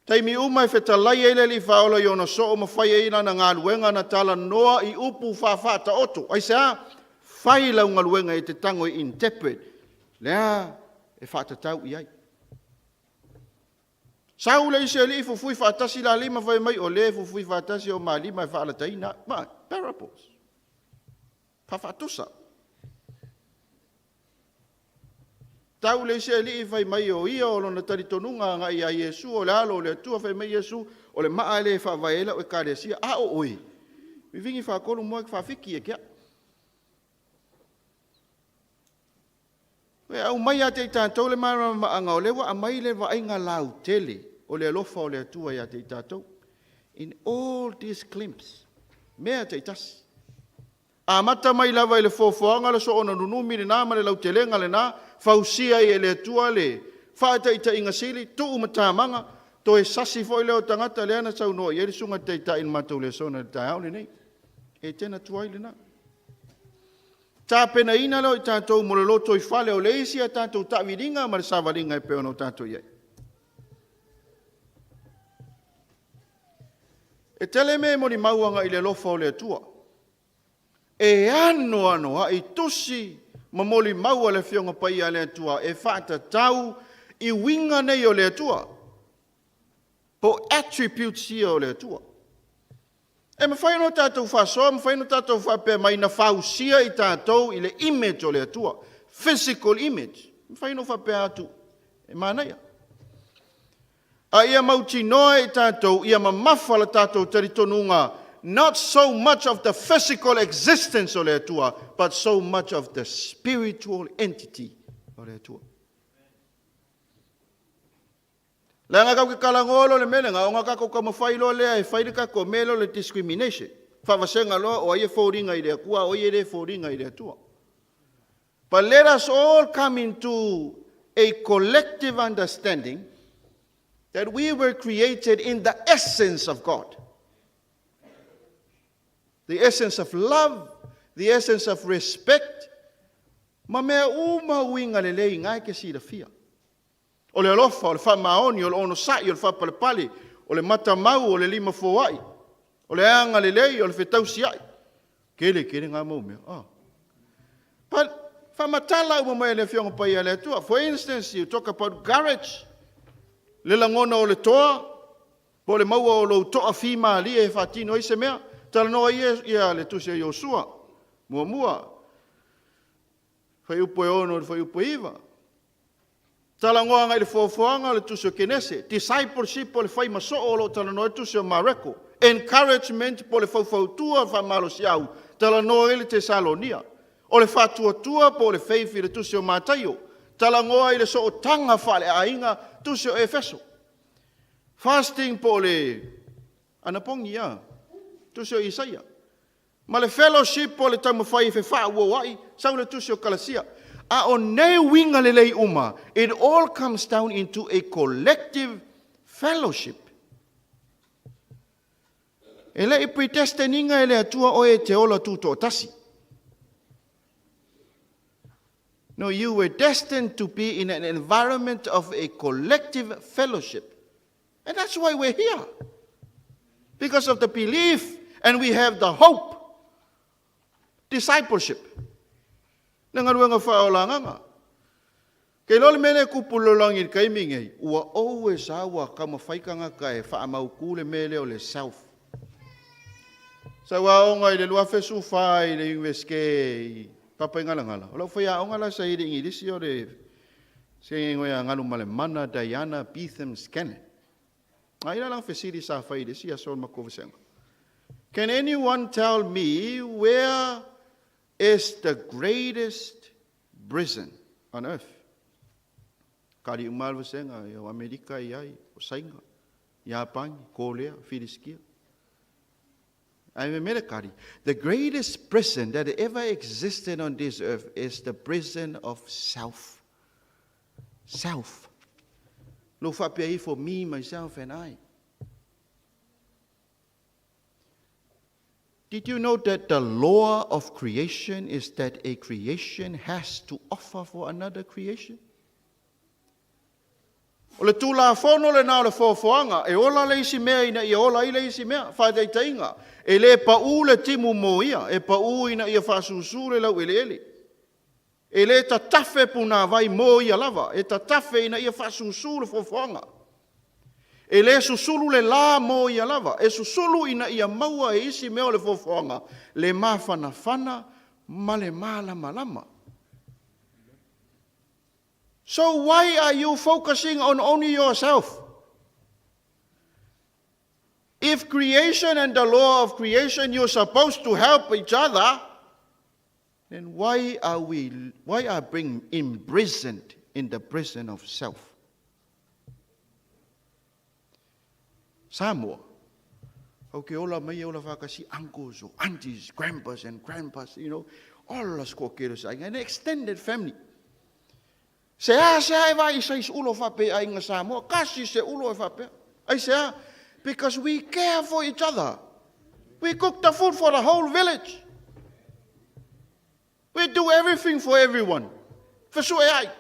Taimi uma e fetalai ai le Alii Faaola i ona soo ma fai ai lana galuega na talanoa i upu faafaataoto. Aisea? Fai lau galuega e te tago e interpret lea e faatatau i ai. Sau le isi alii fufui faatasi la lima fai mai o le fufui faatasi o ma lima e faalataina. Ma, parables. Faafaatusa. Tau le isi alii fai mai o ia o lona talitonuga agai ia Iesu o le alo o le Atua fai mai Iesu o le maa lea e faavae ai lau ekalesia a o oe vivigi faatolu moe faafiki e kea. E aumai ia te i tatou le malamalamaaga o lea ua aumai le vaaiga lautele o le alofa o le Atua ia te i tatou. In all these glimpses, mea taitasi. Amata mai lava i le foafoaga le soona nunumi lena ma le lautelega lena, fausia ai e le Atua le faataitaiga sili, tuu matamaga, toe sasi foi lea o tagata lea na saunoa i ai le susuga i le taitai i le matou lesona i le taeao lenei. E tena tuai lena. Tapenaina lea o i tatou mo le lotoifale o le isi a tatou taaviliga ma le savaliga e pei ona o tatou i ai. E tele mea e molimau agai i le alofa o le Atua. E anoanoai tusi ma molimau a le Afioga Paia a le Atua e faatatau i uiga nei o le Atua, po o attributes ia o le Atua. E mafai ona tatou faasoa, mafai ona tatou faapea mai na fausia i tatou i le image o le Atua, physical image. E mafai ona ou faapea atu, e manaia. A ia mautinoa e tatou, ia mamafa le tatou talitonuga, not so much of the physical existence o le Atua, but so much of the spiritual entity o le Atua. Leaga kau ke talanoa loa le mea lena, ona tatou taumafai loa lea e fai le tatou mea lea o le discrimination. Faavasega loa o ai e foliga i le Atua, o ai e le foliga i le Atua. But let us all come into a collective understanding that we were created in the essence of God. The essence of love, the essence of respect, ma mea uma uiga lelei na e te silafia. O le alofa, o le faamaoni, o le onosai, o le faapalepale, o le matamau, o le lima foai, o le agalelei, o le fetausiai. Tele tele na mau mea. Ah. But faamatala uma mai e le Afioga Paia a le Atua. For instance, you talk about courage. Le lagona o le toa, po o le maua o lou toafimalie e faatino ai se mea. Talanoa ia le tusi a Iosua, muamua, fuaiupu e 6 i le fuaiupu e 9. Talanoa agai i le foafoaga o le tusi o Kenese. Discipleship o le fai ma soo o lo o talanoa ai le tusi o Mareko. Encouragement po o le faufautua faamalosiau, talanoa ai le Tesalonia. O le faatuatua po o le faith i le tusi o Mataio. Talanoa i le sootaga faaleaiga, tusi o Efeso. Fasting po o le anapogi, ia, tusi o Isaia. Ma le fellowship po o le taumafai e fefaauoai, sau le tusi o Kalasia. A o nei uiga lelei uma, it all comes down into a collective fellowship. E le i predestine ina e le Atua oe e te ola tutoatasi. No, you were destined to be in an environment of a collective fellowship. And that's why we're here. Because of the belief and we have the hope. Discipleship. Le galuega faaolagaga. Ke iloa le mea lea e tupu i le lalolagi i le taimi lenei, ua always lava ua taumafai tagata e faamautu le mea lea o le self. Sa ou aoga i le 2014 i le Iunivesite i Papaigalagala, o lau faiaoga la sa i le Igilisi o le se igoa ia Galumalemana Diana Beetham Scanlan. A i la lana fesili sa fai i le isi aso o le matou vasega. Can anyone tell me where is the greatest prison on earth? Kali uma lava le vasega, o Amerika e i ai, o Saina, Iapani, Kolea, Filisitia. Ae memele kali, the greatest prison that ever existed on this earth is the prison of self. Self. Lou faapea ifo, me, myself and I. Did you know that the law of creation is that a creation has to offer for another creation? O le Tulafono lena o le foafoaga, e ola le isi mea ina ia ola ai le isi mea. Faataitaiga, e le pau le timu mo ia, e pau ina ia faasusu le laueleele. E le tatafe punavai mo ia lava, e tatafe ina ia faasusu le foafoaga. E le susulu le la mo ia lava, e susulu ina ia maua e isi mea o le foafoaga le mafanafana ma le malamalama. So why are you focusing on only yourself? If creation and the law of creation, you're supposed to help each other, then why are being imprisoned in the prison of self? Samoa, au ke ola mai e ola whakasi uncles or aunties, grandpas and grandpas, all us ko kero sa an extended family. Se a se a e vai sa is ulo whape a inga Samoa, kasi se ulo e whape. Ai se a, because we care for each other. We cook the food for the whole village. We do everything for everyone. Fesue ai.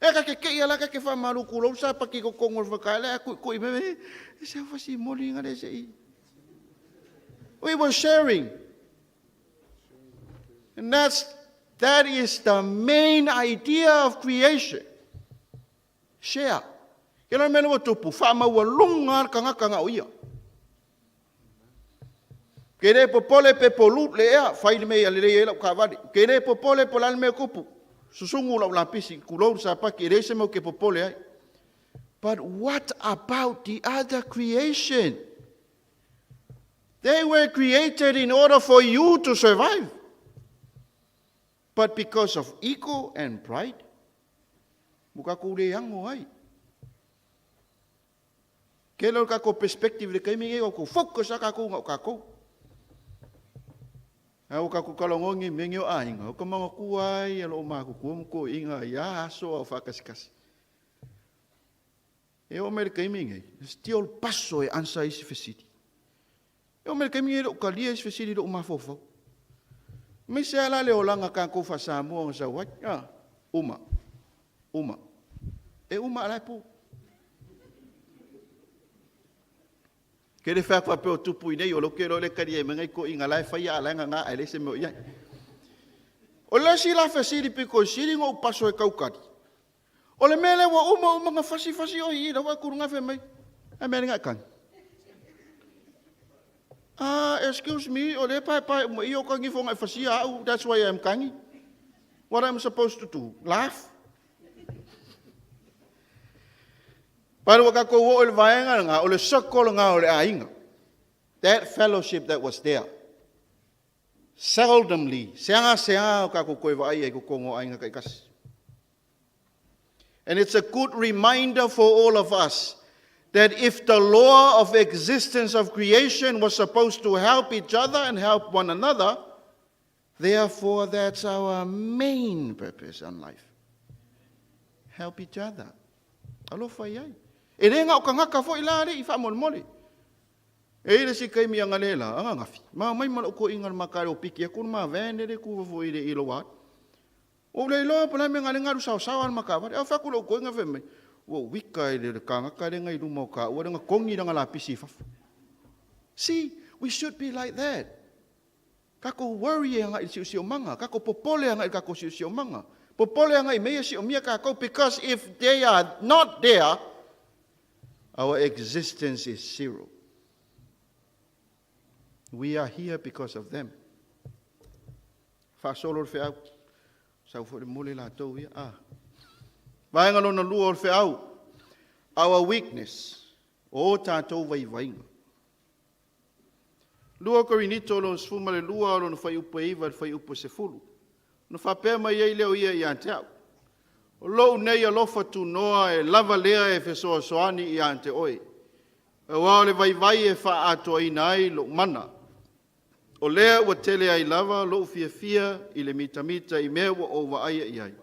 E ka ke kei ala ka ke wha maru ku lou sa paki ko kongo le whakaele a kui kui me me. E se whasi moli ngare se i. We were sharing. And that is the main idea of creation. Share. Ke la mea ua tupu, whaamaualuga le tagata na o ia. Ke le popole pe polu le ea, fai le mea ia lelei ai lau taavale. Ke le popole po o le a le mea e tupu, susugu lau lapisi, tulou le sapati, e leai se mea ou te popole ai. But what about the other creation? They were created in order for you to survive. But because of ego and pride, ua kakou le ago ai. Ke le o le kakou perspective le kaimi nei o kou focus a kakou nga o kakou. A o kakou kalogogi mea nei o aiga, o ka magakua ai a loo makuku ma koiga ia aso au faakasikasi. E o mai le kaimi nei, still paso e answer isi fesili. E o mai le kaimi nei loo kalia isi fesili loo mafaufau. Me se ala le olaga kakou faa-Samoa na sau ai. Ah, uma. Uma. E uma ala e pu. Ke le fea pe o tupu i nei o lo ke lo le kari e mengai ko inga lai fai ala nga nga ele se mo ia. O le si la fesili pi ko sili ngo paso e kaukari. O le mele wa uma uma nga fasi fasi o i la wa kurunga fe mai. A mele nga kan. Ah, excuse me, o le pai pai mo i o kangi fo nga fasi au, that's why I'm kangi. What I'm supposed to do? Laugh? Paru wa kakou o le vaega nga o le sokolo nga o le aiga. That fellowship that was there. Seldomly, seanga seanga o kakou koe vaai ai ko kongo aiga kai kasi. And it's a good reminder for all of us that if the law of existence of creation was supposed to help each other and help one another, therefore that's our main purpose in life. Help each other. Alofa iai. E le nga o kangaka fo ila le i wha mole. E ile si kai mi anga le la, anga ngafi. Ma mai mala ko inga makare o piki aku ma vene le ku fo ile ilo wa. O le loa pa me ngale ngaru sao sao al makawari. Au fa ku lo ko inga fe mai. Ua wika i le kangaka le ngai luma o ka ua nga kongi nga la pisi fafu. See, we should be like that. Kako worry anga i siu manga, kako popole anga i kako siu manga. Popole anga i mea si o mia kako, because if they are not there, our existence is zero. We are here because of them. Faasolo le feau. Sau fo le mole la tau ia. Ah. Vaenga lona lua o le feau. Our weakness. O tātou vaivaiga. 2 Korinito lona 12 lona fuaiupu e 9 le fuaiupu e 10. Na faapea mai ai leo ia ia te au. O lou nei alofa tunoa e lava lea e fesoasoani ia te oe. Aua o le vaivai e faaatoaina ai lou mana. O lea ua tele ai lava lou fiafia i le mitamita i mea ua ou vaaia i ai.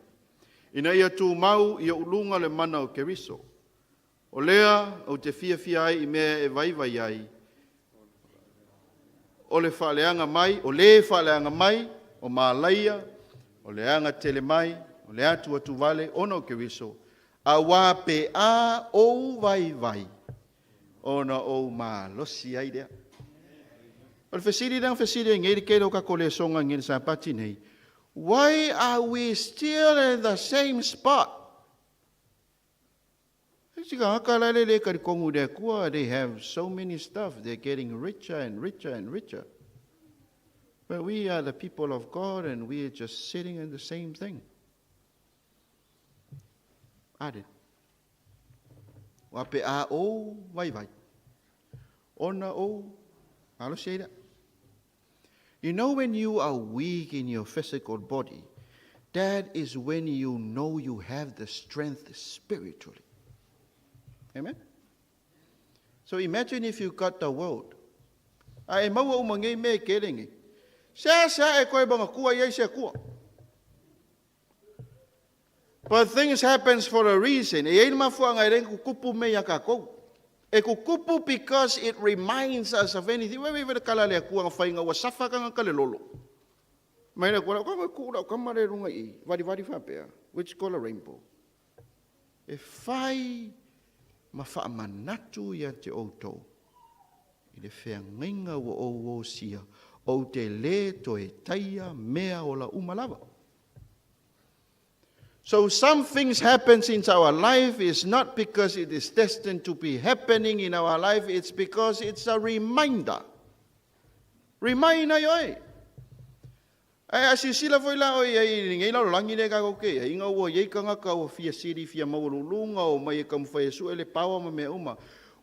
Ina ia tumau i ou luga le mana o Keriso. O lea ou te fiafia ai i mea e vaivai ai. O le faaleaga mai, o le faaleaga mai, o malaia, o le aga tele mai, o le atu atu vale, ona o Keriso. A wā pe a ou vaivai, ona ou malosi ai lea. O le fesili lea fesili e ngei ke ka ko le songa ngei sa pati nei. Why are we still in the same spot? They have so many stuff. They're getting richer and richer and richer. But we are the people of God and we are just sitting in the same thing. Added. Wa pe a o vai vai. Ona o alo se da. You know when you are weak in your physical body, that is when you know you have the strength spiritually. Amen? So imagine if you got the world. A e maua uma ngei me ke lenge. Sa sa e koe banga kua iai se kua. But things happens for a reason. E eina mafuanga e rengu kupu me ia kakou. E kukupu because it reminds us of anything. Wewe wewe kala le kua ngawhainga ua safa ka ngaka le lolo. Mai le kua, kua kua kama le runga i, vari vari whapea, which call a rainbow. E whai ma whaamanatu ia te outou. I le wheangainga ua o o sia, o te le to e taia mea o la umalava. So some things happens in our life is not because it is destined to be happening in our life, it's because it's a reminder. Reminder yoi. Ae a silasila foi la oe i ai i lenei lalolagi lea tatou te i ai, ina ua i ai tagata ua fia sili, fia maualuluga, omai e taumafai e sue le power ma mea uma.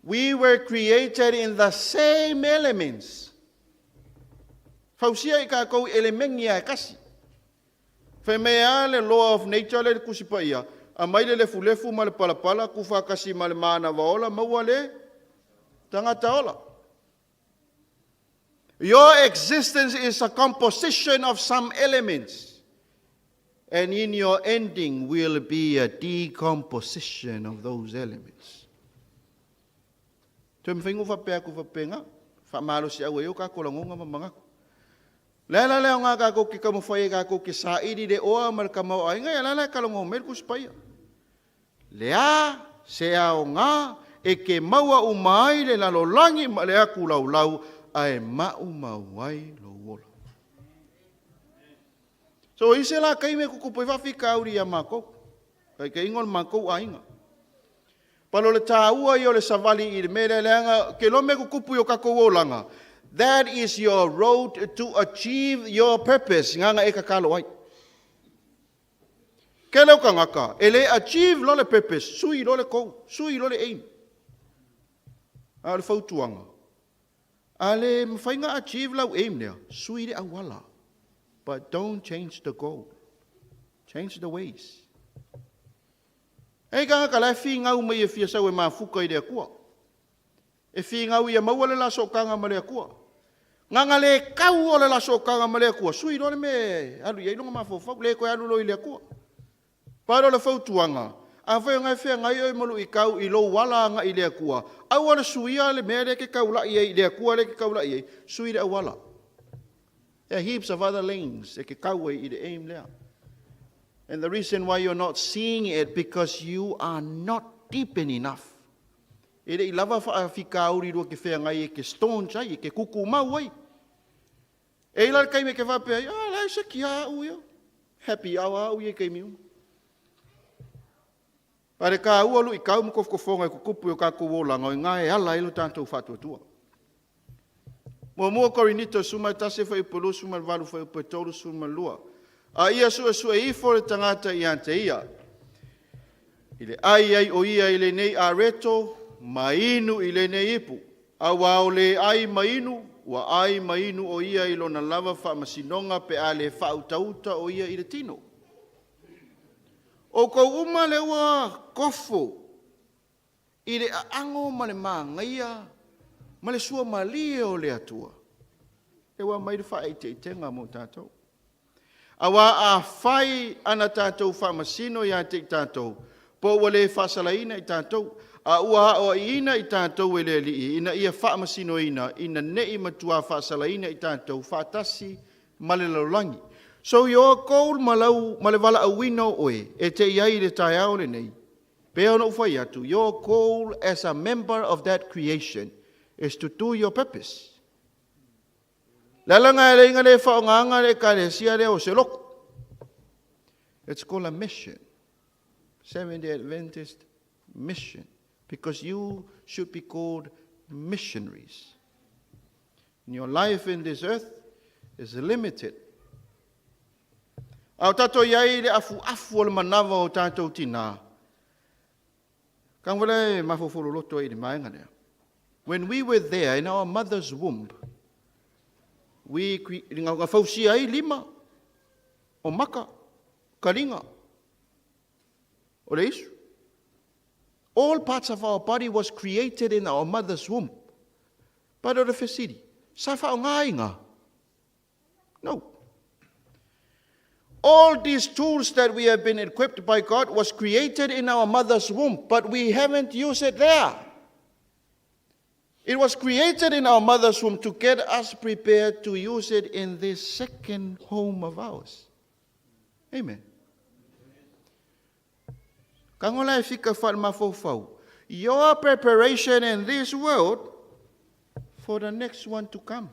We were created in the same elements. Fausia i tatou i elemeni lava e tasi. Fai mai lava le law of nature lea i le Tusi Paia, aumai le lefulefu ma le palapala, tuufaatasi ma le manava ola, maua le tagata ola. Your existence is a composition of some elements. And in your ending will be a decomposition of those elements. Toe mafai ona ou faapea atu faapena, faamalosiau ai o tatou lagona ma manatu. O le ala lea o na tatou te taumafai ai tatou te saili le oa ma le tamaoaiga, ia o la e talanoa mai le Tusi Paia. Le a se aoga e te maua uma ai le lalolagi ma le atu laulau ae maumau ai lou ola. So i se la taimi e tutupu ai faafitauli ia matou, taitaiga o le matou aiga. Palo o le taua ia o le savali i le mea lea, leaga ke iloa mea tutupu i o tatou olaga, that is your road to achieve your purpose, na e tatalo ai. Tele o tagata, e le achieve loa le purpose, sui loa le goal, sui loa le aim. A o le fautuaga, a le mafai ona achieve lau aim lea, sui le auala. But don't change the goal. Change the ways. E i tagata la e finau mai e fia sau e mafuta i le Atua. E finau ia maua le la sootaga ma le Atua. Gagana le kau o le la sootaga ma le Atua, sui loa le mea e alu i ai lona mafaufau, le toe alu loa i le Atua. Palo o le fautuaga, afai o na e feagai oe ma luitau i lou ala agai i le Atua, aua le suia le mea lea e te taulai ai i le Atua lea e te taulai ai, sui le auala. There are heaps of other lanes e te kau ai i le aim lea. And the reason why you're not seeing it, because you are not deepened enough. E le i lava faafitauli lua te feagai e te staunch ai, e te kukumau ai. E i la le taimi e te faapea ai, ah, la e se kia au ia. Happy hour au ia i taimi uma. A le taua luitau ma tofotofoga e tutupu i o tatou olaga, o i ina e ala ai lo tatou faatuatua. Muamua Korinito 11 fuaiupu 28 fuaiupu 32. A ia suesue ifo le tagata ia te ia, i le ai ai o ia i lenei areto, ma inu i lenei ipu. Aua o le ai ma inu, ua ai ma inu o ia i lona lava faamasinoga pe a le faautauta o ia i le tino. O kou uma le ua kofo i le aago ma le magaia ma le suamalie o le Atua. E ua mai le faaiteitega mo tatou. Aua afai ana tatou faamasino ia te i tatou, po ua le faasalaina i tatou, a ua aoaiina i tatou e le Alii ina ia faamasinoina, ina nei matua faasalaina i tatou faatasi ma le lalolagi. So your goal ma lau ma le valaauina o oe e te i ai i le taeao lenei, pe ona ou fai atu, your goal as a member of that creation is to do your purpose. Le ala e le inga le whaongaanga le ekalesia lea o se loku. It's called a mission. Seventh-day Adventist mission. Because you should be called missionaries. And your life in this earth is limited. A o tatou i ai i le afuafu o le manava o tatou tinā. Kang wala e mafaufau loloto ai i le vaega lea. When we were there in our mother's womb, we na fausia ai lima o maka, kaliga, o le isu. All parts of our body was created in our mother's womb. But o le fesili, sa faaaoga ai ngā? No. All these tools that we have been equipped by God was created in our mother's womb, but we haven't used it there. It was created in our mother's womb to get us prepared to use it in this second home of ours. Amen. Kangola e fika wha mafaufau. Your preparation in this world for the next one to come.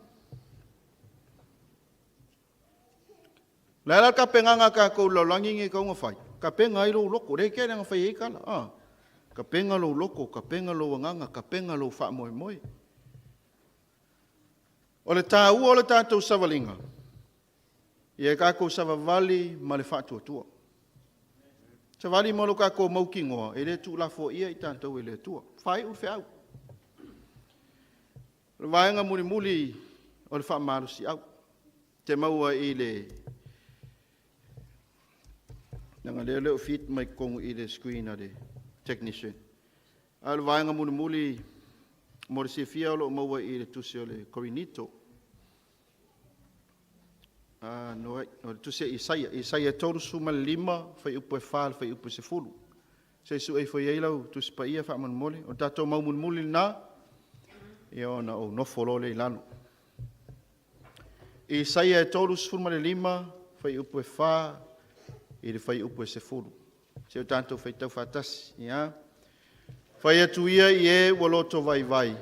Le ala ka penga ka kou lalolagi nge kaunga fai. Ka penga ai lou loko. Le kea nga fai ei kala. Ah. Ka penga lou loko, ka penga lou agaga, ka penga lou faamoemoe. O le taua o le tatou savaliga. Ia tatou savavali ma le faatuatua. Savali ma lo tatou mautinoa, e le tuulafoaia i tatou e le Atua. Faaiu le feau. O le vaega mulimuli o le faamalosiau, te maua i le leaga o lea e le o fit mai totonu i le screen a le technician. A o le vaega mulimuli mo le silafia o lo o maua i le tusi o le Korinito. No, o le tusi a Isaia, Isaia 35, fuaiupu e 4 i le fuaiupu e 10. Se i sue ifo i ai lau Tusi Paia faamolemole. O le tatou mau mulimuli lena, ia ona ou nofo loa lea i lalo. Isaia 35, fuaiupu e 4 i le fuaiupu e 10. Se i o tatou faitau faatasi. Ia. Fai atu ia i e ua loto vaivai,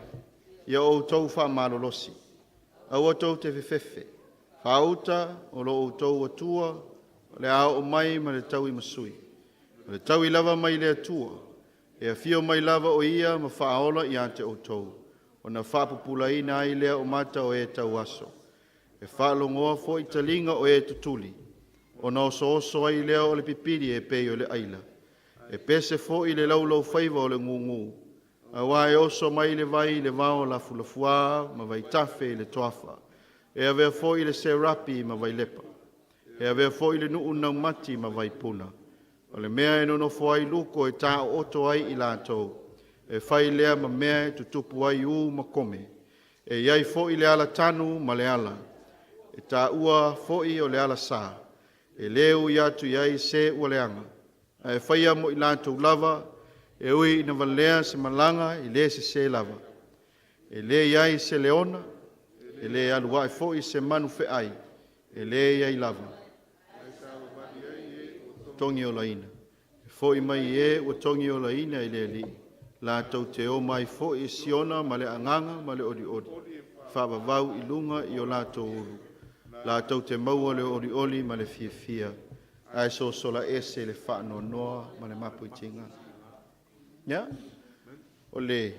ia outou faamalolosi, aua tou te fefefe, faauta o lo outou Atua, o le a oo mai ma le tauimasui, o le taui lava mai le Atua, e afio mai lava o Ia ma faaola ia te outou, ona faapupulaina ai lea o mata o e tauaso. E faalogoa foi taliga o e tutuli, ona osooso ai lea o le pipili e pei o le aila. E pese foi le laulaufaiva o le gugu, aua e oso mai le vai i le vao lafulafuā ma vaitafe i le toafa. E avea foi le serapi ma vailepa. E avea foi le nuu naumati ma vaipuna. O le mea e nonofo ai luko e taooto ai i latou, e fai lea ma mea e tutupu ai ū ma kome. E i ai foi le alatanu ma le ala, e taua foi o le alasā, e le ui atu i ai se ua leaga, ae faia mo i latou lava, e ui ina valea se malaga e le sesē lava. E le i ai se leona, e le alu ae foi se manu feai, e le i ai lava. Togiolaina. E foi mai e ua togiolaina e le Alii, latou te o mai foi i Siona ma le agaga ma le olioli, faavavau i luga i o latou ulu, latou te maua le olioli ma le fiafia, ae sosola ese le faanoanoa ma le mapuitiga. Ia, o le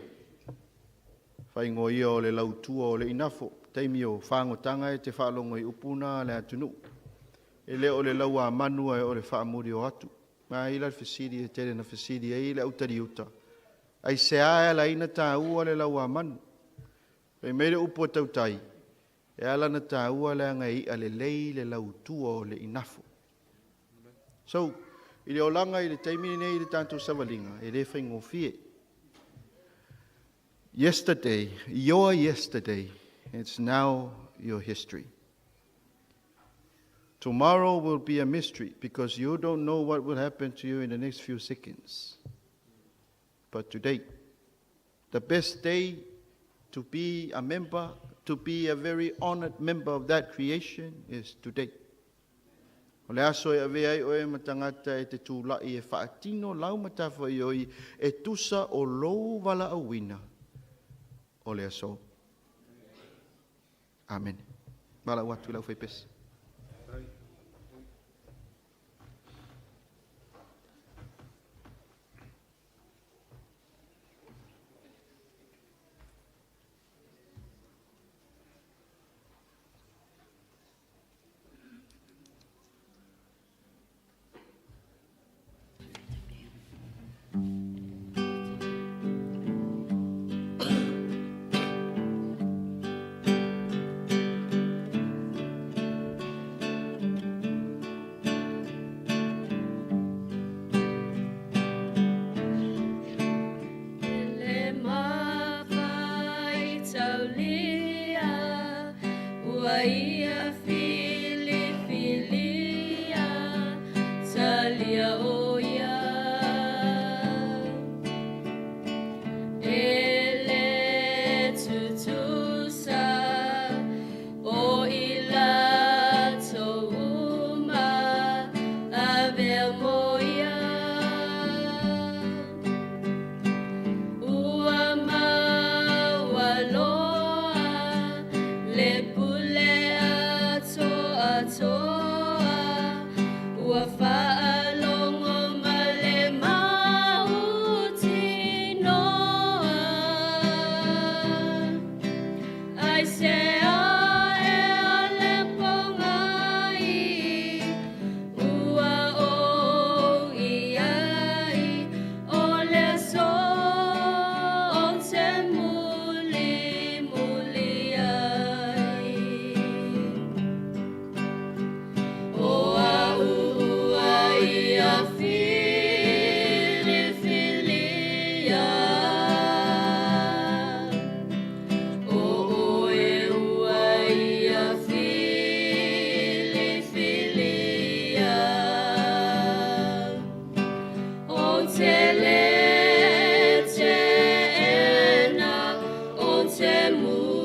faaigoa ia o le lautua o le inafo, taimi o fagotaga e te faalogo i upu na a le atunuu. E le o le lauamanu ae o le faamuli o atu. Ma ai la le fesili e tele na fesili ai le autaliuta, aisea e ala ai ona taua le lauamanu? Fai mai le upu a tautai, e ala ona taua leaga e i'a lelei le lautua o le inafo. So, i le olaga i le taimi lenei i le tatou savaliga, e le faigofie. Yesterday, your yesterday, it's now your history. Tomorrow will be a mystery because you don't know what will happen to you in the next few seconds. But today, the best day to be a member, to be a very honored member of that creation is today. O le aso e avea ai oe ma tagata e te tulai e faatino lau matafaioi e tusa o lou valaauina o le aso. Amene. Valaau atu i le aufaipese. E le mafai taulia ua ia filifilia talia o ia. E le tutusa o i latou uma avea mo ia. Ua maualoa le pule atoatoa, ua faalogo ma le mautinoa. Aisea ea le pogai filemu.